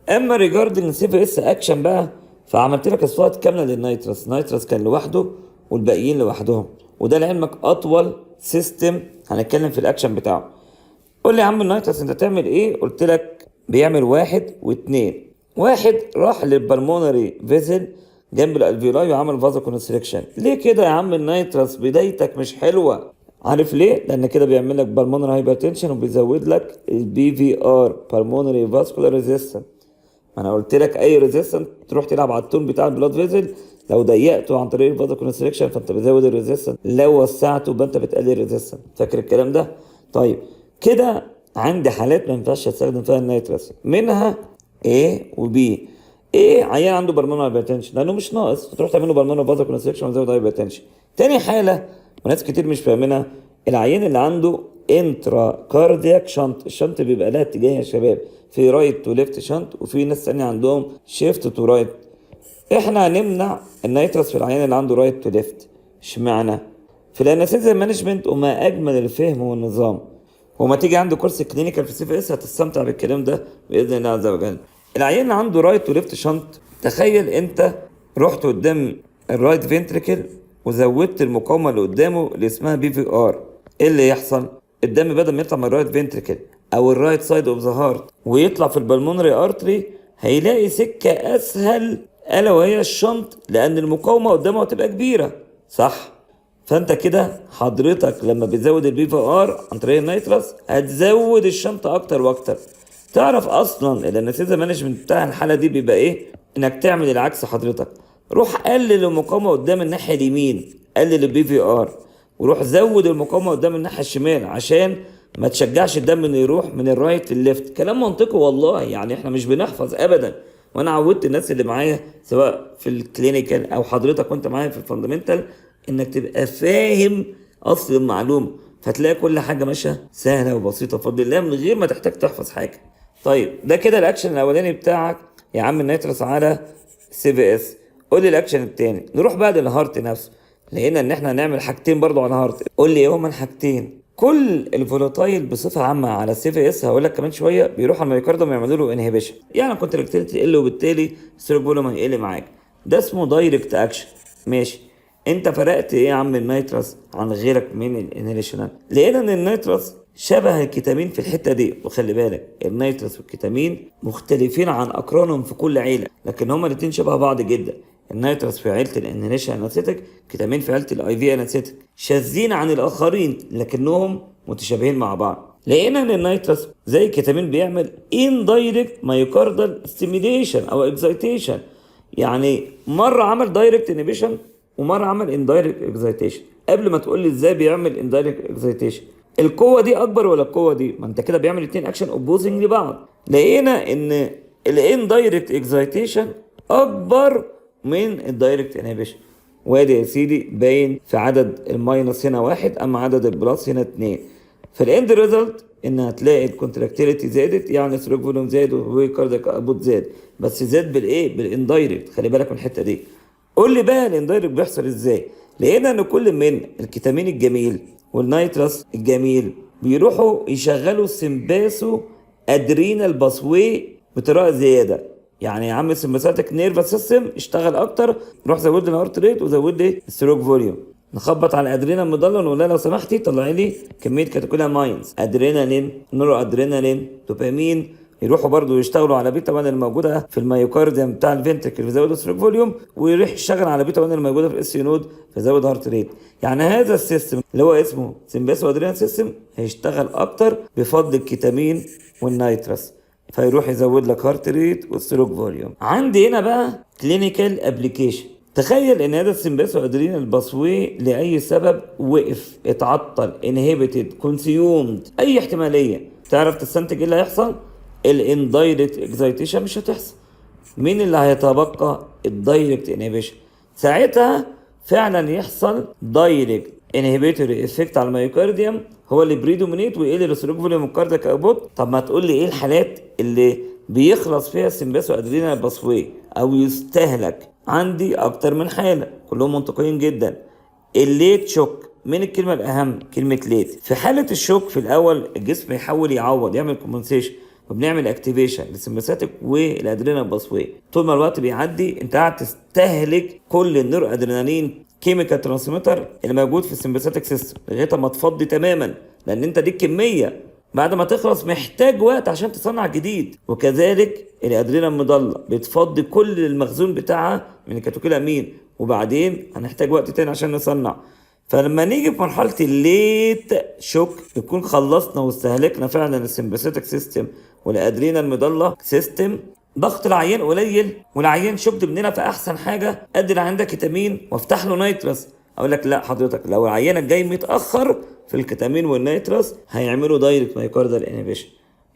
اما regarding CVS action بقى، فعملت لك slide كاملة لل nitrous. nitrous كان لوحده والباقيين لوحدهم، وده لعلمك اطول system هنتكلم في الاكشن بتاعه. قول لي يا عم ال nitrous انت تعمل ايه؟ قلت لك بيعمل واحد واثنين. واحد راح لل pulmonary vessel جنب ال alveoli وعمل vasoconstriction. ليه كده يا عم ال nitrous؟ بدايتك مش حلوه. عارف ليه؟ لان كده بيعمل لك pulmonary hypertension وبيزود لك ال PVR، pulmonary vascular resistance. ما انا قلت لك اي resistance تروح تلعب على ال tone بتاع ال blood vessel. لو ضيقته عن طريق ال vasoconstriction فانت بتزود ال resistance، لو وسعته يبقى انت بتقلل ال resistance. فاكر الكلام ده؟ طيب، كده عندي حالات ما ينفعش استخدم فيها ال nitrous، منها A و B. A، عيان عنده pulmonary hypertension، لانه مش ناقص تروح تعمل له pulmonary vasoconstriction وتزود hypertension. تاني حاله، وناس كتير مش فاهمينها، العيان اللي عنده intracardiac shunt. ال shunt بيبقى لها اتجاه يا شباب، في right to left shunt وفي ناس ثانية عندهم shift to right. احنا هنمنع ال nitrous في العيان اللي عنده right to left. اشمعنى؟ في ال anesthesia management، وما اجمل الفهم والنظام، وما تيجي عند كورس clinical في CVS هتستمتع بالكلام ده باذن الله عز وجل. العيان اللي عنده right to left shunt، تخيل انت رحت قدام ال right ventricle وزودت المقاومة اللي قدامه اللي اسمها PVR، ايه اللي يحصل؟ الدم بدل ما يطلع من ال right ventricle او ال right side of the heart ويطلع في ال pulmonary artery، هيلاقي سكة اسهل، الا وهي ال shunt، لان المقاومة قدامه هتبقى كبيره، صح؟ فانت كده حضرتك لما بتزود ال PVR عن طريق ال nitrous هتزود ال shunt اكتر واكتر. تعرف اصلا ال anesthesia management بتاع الحالة دي بيبقى ايه؟ انك تعمل العكس حضرتك، روح قلل المقاومة قدام الناحية اليمين، قلل ال PVR، وروح زود المقاومة قدام الناحية الشمال عشان ما تشجعش الدم انه يروح من ال right لل left. كلام منطقي والله، يعني احنا مش بنحفظ ابدا. وانا عودت الناس اللي معايا سواء في ال clinical او حضرتك وانت معايا في ال fundamental انك تبقى فاهم اصل المعلومه، فتلاقي كل حاجة ماشية سهلة وبسيطة بفضل الله من غير ما تحتاج تحفظ حاجه. طيب، ده كده الاكشن الاولاني بتاعك يا عم ال nitrous على CVS. قول لي الاكشن التاني. نروح بقى لل heart نفسه. لقينا ان احنا هنعمل حاجتين برضو على ال heart. قول لي ايه هما الحاجتين؟ كل ال volatile بصفة عامة على ال CVS، هقول لك كمان شويه، بيروح على ال myocardium يعملوا له inhibition، يعني ال contractility تقل وبالتالي ال stroke volume هيقل معاك. ده اسمه direct action. ماشي، انت فرقت ايه يا عم ال nitrous عن غيرك من ال inhalational؟ لقينا ان ال nitrous شبه الكتامين في الحتة دي. وخلي بالك، ال nitrous وال ketamine مختلفين عن اقرانهم في كل عيله، لكن هما الاتنين شبه بعض جدا. ال nitrous في عيله ال inhalation anesthetic، ketamine في عيله ال IV anesthetic. شاذين عن الاخرين لكنهم متشابهين مع بعض. لقينا ان ال nitrous زي الكتامين بيعمل indirect myocardial stimulation او excitation، يعني مرة عمل direct inhibition ومرة عمل indirect excitation. قبل ما تقول لي ازاي بيعمل indirect excitation، القوة دي اكبر ولا القوة دي؟ ما انت كده بيعمل اتنين action opposing لبعض. لقينا ان ال indirect excitation اكبر من ال direct inhibition. وادي يا سيدي باين في عدد ال minus هنا واحد، اما عدد ال plus هنا اتنين. فال end result ان هتلاقي ال contractility زادت، يعني stroke volume زاد و cardiac output زاد، بس زاد بالايه؟ بال indirect. خلي بالك من الحتة دي. قول لي بقى ال indirect بيحصل ازاي؟ لقينا ان كل من الكتامين الجميل وال nitrous الجميل بيروحوا يشغلوا ال sympathoadrenal pathway بطريقة زياده. يعني يا عم ال sympathetic nervous system اشتغل اكتر، روح زود لي ال heart rate وزود لي ال stroke volume. نخبط على ال adrenal medulla نقول لها لو سمحتي طلعي لي كمية catecholamines، ادرينالين، noradrenaline، dopamine. يروحوا برضو يشتغلوا على بيتا 1 الموجودة في ال myocardium بتاع ال ventricle فيزودوا stroke volume، ويروح يشتغل على بيتا 1 الموجودة في ال SA node فيزود heart rate. يعني هذا ال system اللي هو اسمه sympathoadrenal system هيشتغل اكتر بفضل ال ketamine وال nitrous، فيروح يزود لك heart rate وال stroke volume. عندي هنا بقى clinical application. تخيل ان هذا ال sympathoadrenal pathway لاي سبب وقف، اتعطل، inhibited، consumed، اي احتماليه، تعرف تستنتج ايه اللي هيحصل؟ ال indirect excitation مش هتحصل. مين اللي هيتبقى؟ ال direct inhibition. ساعتها فعلا يحصل direct inhibitory effect على ال myocardium هو اللي predominate ويقل ال stroke volume ال cardiac output. طب ما تقول لي ايه الحالات اللي بيخلص فيها ال sympathoadrenal pathway او يستهلك؟ عندي اكتر من حاله كلهم منطقيين جدا. ال late shock. من الكلمة الاهم كلمة late. في حاله ال shock في الاول الجسم يحاول يعوض، يعمل compensation. وبنعمل activation لل sympathetic وال adrenal pathway. طول ما الوقت بيعدي انت قاعد تستهلك كل ال noradrenaline chemical transmitter اللي موجود في ال sympathetic system لغاية ما تفضي تماما، لان انت دي الكمية بعد ما تخلص محتاج وقت عشان تصنع جديد. وكذلك ال adrenal medulla بتفضي كل المخزون بتاعها من ال catecholamine، وبعدين هنحتاج وقت تاني عشان نصنع. فلما نيجي في مرحلة ال late shock نكون خلصنا واستهلكنا فعلا ال sympathetic system وال adrenal medulla system، ضغط العيان قليل والعيان shocked مننا، فاحسن حاجة ادي العيان ده كتامين وافتح له nitrous. اقول لك لا حضرتك، لو العيان جاي متاخر في ال ketamine وال nitrous هيعملوا direct myocardial inhibition.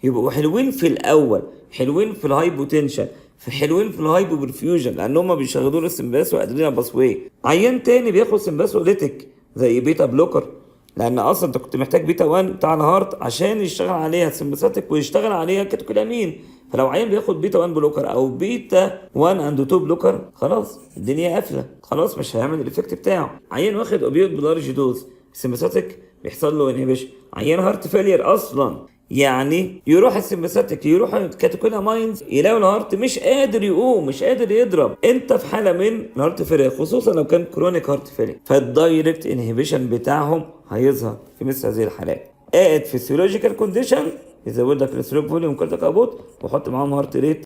يبقوا حلوين في الاول، حلوين في ال hypotension، في حلوين في ال hypoperfusion، لان هم بيشغلوا ال sympatho adrenal pathway. عيان تاني بياخد sympatholytic زي beta blocker، لان اصلا انت كنت محتاج بيتا 1 بتاع ال heart عشان يشتغل عليها sympathetic ويشتغل عليها catecholamine. فلو عيان بياخد بيتا 1 blocker او بيتا 1 and 2 blocker، خلاص الدنيا قافله، خلاص مش هيعمل ال effect بتاعه. عيان واخد opioid ب large dose، sympathetic بيحصل له inhibition. عيان heart failure اصلا، يعني يروح ال sympathetic يروح ال catecholamines، يلاقوا ال heart مش قادر يقوم، مش قادر يضرب. انت في حاله من ال heart failure، خصوصا لو كان chronic heart failure، فال direct inhibition بتاعهم هيظهر في مثل هذه الحالات. at physiological condition يزود لك ال stroke volume cardiac output وحط معاهم heart rate.